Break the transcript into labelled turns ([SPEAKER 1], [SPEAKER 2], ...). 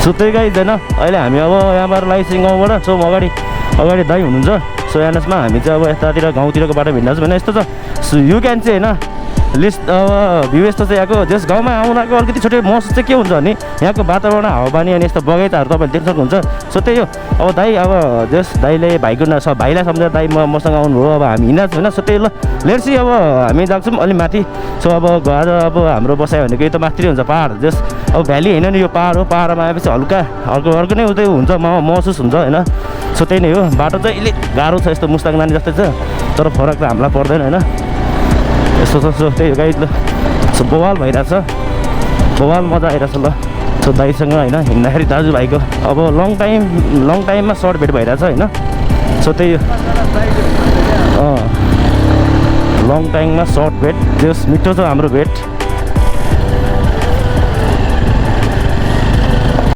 [SPEAKER 1] So त्यही guys होइन अहिले हामी अब यहाँबाट लाइसिङ गाउँबाट सो अगाडि दाइ हुनुहुन्छ। सो एनएसमा हामी चाहिँ अब यतातिर गाउँतिरको बाटो हिँड्दा चाहिँ भने यस्तो छ। सो यु क्यान चाहिँ होइन लिस्ट अब भ्यू यस्तो चाहिँ यहाँको जस गाउँमा आउनको अलिकति छोटो महसुस चाहिँ के हुन्छ भने यहाँको वातावरण हावापानी अनि यस्तो बगैँचाहरू तपाईँले देख्न सक्नुहुन्छ। सो त्यही हो अब दाइ अब जस दाइले भाइको भाइलाई सम्झेर दाइ मसँग आउनुभयो। अब हामी हिँड्दा छैन। सो त्यही ल लेट्स सी अब हामी जान्छौँ अलि माथि। सो अब आज अब हाम्रो बसाइ भनेको यो त माथि हुन्छ पाहाड जस अब भ्याली होइन नि यो पाहाड हो। पाहाडमा आएपछि हल्का अर्को नै उतै हुन्छ महसुस हुन्छ होइन। सो त्यही नै हो बाटो चाहिँ अलिक गाह्रो छ यस्तो मुस्ताङ नानी जस्तै छ तर फरक त हामीलाई पर्दैन होइन यस्तो छ। सो त्यही हो गाइज ल सो बवाल भइरहेछ बवाल मजा आइरहेछ ल। सो दाइसँग होइन हिँड्दाखेरि दाजुभाइको अब लङ टाइममा सर्ट भेट भइरहेछ होइन। सो त्यही लङ टाइममा सर्ट भेट जस मिठो छ हाम्रो भेट।